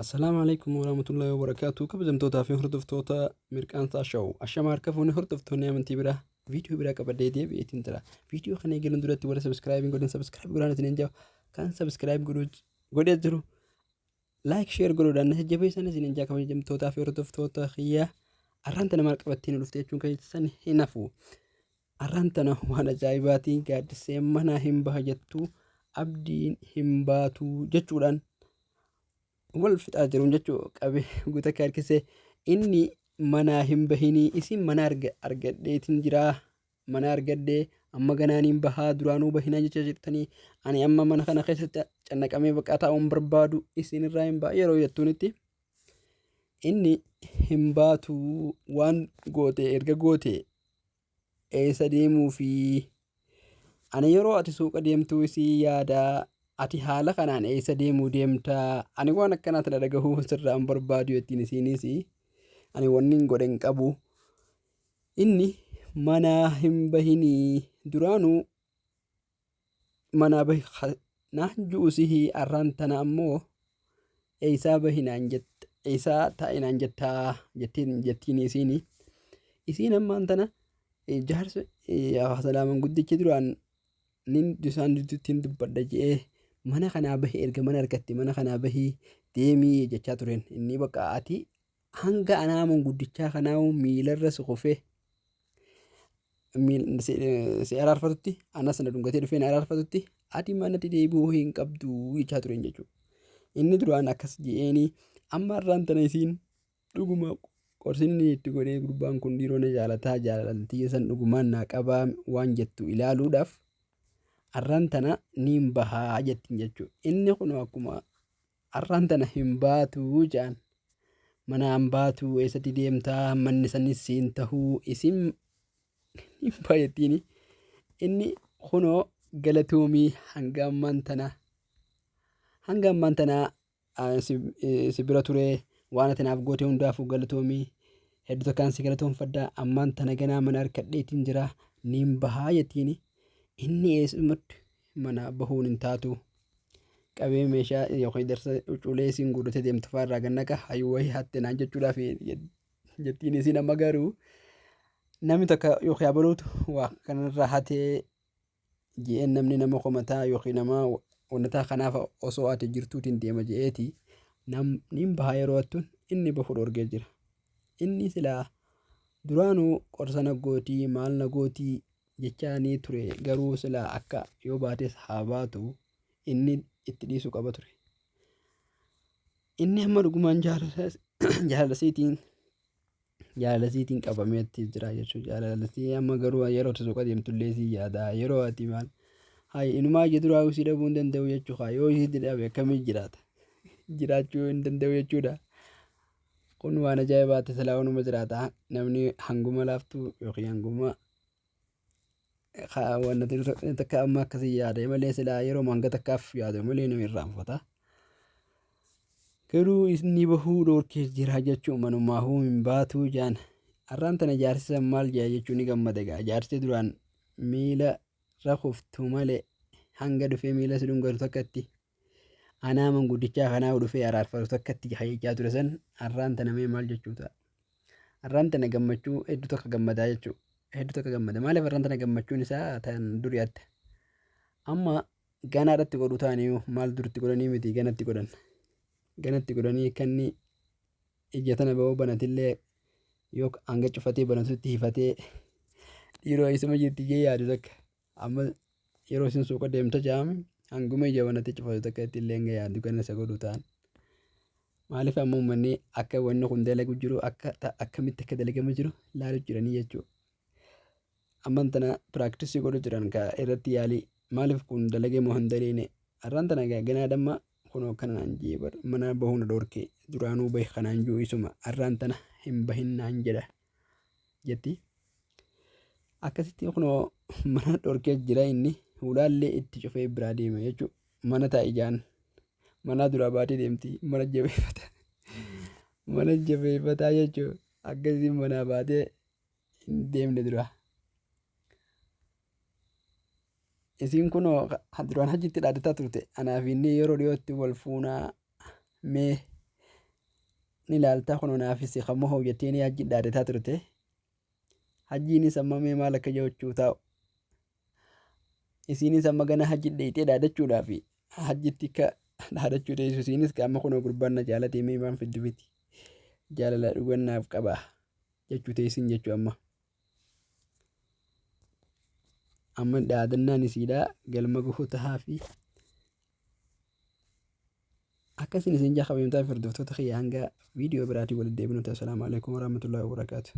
Assalaamu alaikum warahmatullahi wabarakatuh. Kabajamtootaa fi hordoftoota Mirqaansaa Show. Ashama harka fuunee hordoftoonni amantii biraa viidiyoo biraa qabadhee deebi'eetiin jira. Viidiyoo kana eegaluun duratti warra subscribe hin godhin subscribe godhaan isiniin jaa. Kan subscribe godhee jiru like share godhuudhaan na jajjabeessan isiniin jaa kabajamtootaa fi hordoftoota kiyya. Arraan tana maal qabattee nu dhufte jechuun keessan hin hafu. Arraan tana waan ajaa'ibaatiin gaaddisee manaa hin baha jettu abdiin hin baatu jechuudhaan wal fixaa jiruun jechuu qabe guutakka harkisee inni manaa hin bahinii isin mana argadheetiin jiraa mana argadhee amma ganaaniin bahaa duraanuu bahinaa jecha jirtanii ani amma mana kana keessatti cannaqamee baqaa taa'uun barbaadu isin irraa hin ba'a yeroo jettuunitti inni hin baatu waan goote erga goote eessa deemuufi ani yeroo ati suuqa deemtuu isii yaada ati haala kanaan eessa deemuu deemta ani waan akkanaa tana dhagahuu sirraa hin barbaadu jettiin isiinis ani wanni hin godhe hin qabu inni manaa hin bahinii duraanuu manaa bahi naan ju'u sihii arraan tana ammoo eeysaa bahi naan jetta eeysaa taa'i naan jettaa jettiin jettiin isiini isiin ammaan tana jaarsa salaaman guddichi duraan nin isaan dudduuttiin dubbadha je'ee mana kanaa bahi erga mana argatte mana kanaa bahii deemii jechaa tureen inni bakka ati hanga anaa manguddichaa kanaa miilarra si kufee si araarfatutti anas na dhungatee dhufee na araarfatutti ati manatti deebi'uu hin qabdu jechaa tureen jechuudha. Inni duraan akkas je'eenii amma har'aan tana isiin dhuguma qorsinni itti godhee gurbaan kun dhiiroo na jaalataa jaalaltii san dhugumaan naa qabaa waan jettu ilaaluudhaaf har'aan tana niin bahaa jettiin jechuudha. Inni kun akkuma Arraan tana hin baatuu ja'an. Manaa hin baatuu eessatti deemtaa manni sanis siin tahuu isin hin baay'attiini. Inni kunoo galatoomii hanga ammaan tana hanga ammaan tana si bira ture waan ati naaf goote hundaafuu galatoomii hedduu takkaan si galatoomfadha ammaan tana ganaa mana harkadheetiin jira niin bahaa jettiini. Inni eessumatti manaa bahuun hin taatu. Qabee meeshaa yookiin darsa cuulee isiin guurratee deemtu fa'aa irraa gannaqa hayyuu wayii hatte naan jechuudhaaf jettiin isiin amma garuu namni takka yookiin abaluutu waa kanarraa hatee je'een namni nama komataa yookiin nama wannataa kanaaf osoo ati jirtuutiin deema je'eeti namni bahaa yeroo hattuun inni bahu dhorgee jira. Inni silaa duraanuu qorsa na gootii maal na gootii jechaanii ture garuu silaa akka yoo baates haa baatu inni itti dhiisuu qaba ture. Inni amma dhugumaan jaalala isiitiin qabameetti jira jechuudha. Jaalala isii amma garuu yeroo ati suuqa deemtullee sii yaada yeroo ati maal hayi inumaa ija duraa isii dhabuu hin danda'u jechuudha. Yoo isii dhabe akkamiin jiraata? Jiraachuu hin danda'u jechuudha. Kun waan ajaa'ibaati silaa onuma jiraata namni hanguma laaftuu yookiin hanguma wanna takka amma akkasii yaade malee silaa yeroo hanga takkaaf yaade malee nama irraanfata. Garuu inni bahuu dhoorkee jira jechuun manumaahuu hin baatuu jaan. Arraan tana jaarsi san maal jaa jechuun ni gammada egaa. Jaarsi duraan miila rakuftu malee hanga dhufee miila si dhungatu takkatti anaa manguddichaa kanaa dhufee araarfatu takkatti jechaa ture san arraan tana mee maal jechuu ta'a. Arraan tana gammachuu hedduu takka gammadaa jechuudha. Hedduu takka gammada. Maaliif arraan tana gammachuun isaa tan durii adda. Amma ganaadhatti godhu ta'anii maal duritti godhanii miti ganatti godhan. Ganatti godhanii akka inni ija tana ba'uu banatillee yoo hanga cufatee banatutti hifatee dhiiroo isuma jirti jee yaadu takka. Amma yeroo isin suuqa deemta jaame hanguma ija banatee cufatu takka itti illee hanga yaadu kana isa godhu ta'an. Maaliif amma uummanni akka wanni kun dalagu jiru akka akkamitti akka dalagamu jiru laalu jiranii jechuudha. Amman tana piraaktisii godhu jiran ka irratti yaalii maaliif kun dalagee moo hin daleene har'aan tana ganaa damma kunoo akkana naan jee bar mana bahuu na dhorke duraanuu bahi kanaan jiru isuma har'aan tana hin bahin naan jedha jetti. Akkasitti kunoo mana dhorkee jira inni hulaallee itti cufee biraa deema jechuudha. Mana taa'i jaan manaa duraa baatee deemti mana jabeeffata mana jabeeffataa jechuudha. Akkasiin manaa baatee hin deemne dura. Isiin kunoo duraan hajjitti dhaadataa turte anaa fi inni yeroo dhiyootti wal fuunaa mee Ni laaltaa kunoo naafis kammoo hoo jettee ni hajji dhaadataa turte. Hajjiinis amma mee maal akka jechuu taa'u. Isiinis amma gana hajji dheeyxee dhaadachuudhaaf hajjitti akka dhaadachuu teessu isiinis amma kunoo gurbaan na jaalatee mee waan fiddu miti. Jaalala dhugannaaf qaba jechuu teessin jechuu amma. Amma dhaadannaan isiidhaa galma gahuu tahaa fi akkasin isin jaa kabajamtoota fi hordoftoota kiyya hanga viidiyoo biraatiin walitti deebinutti assalaamu alaikum warahmatullahi wabarakaatuh.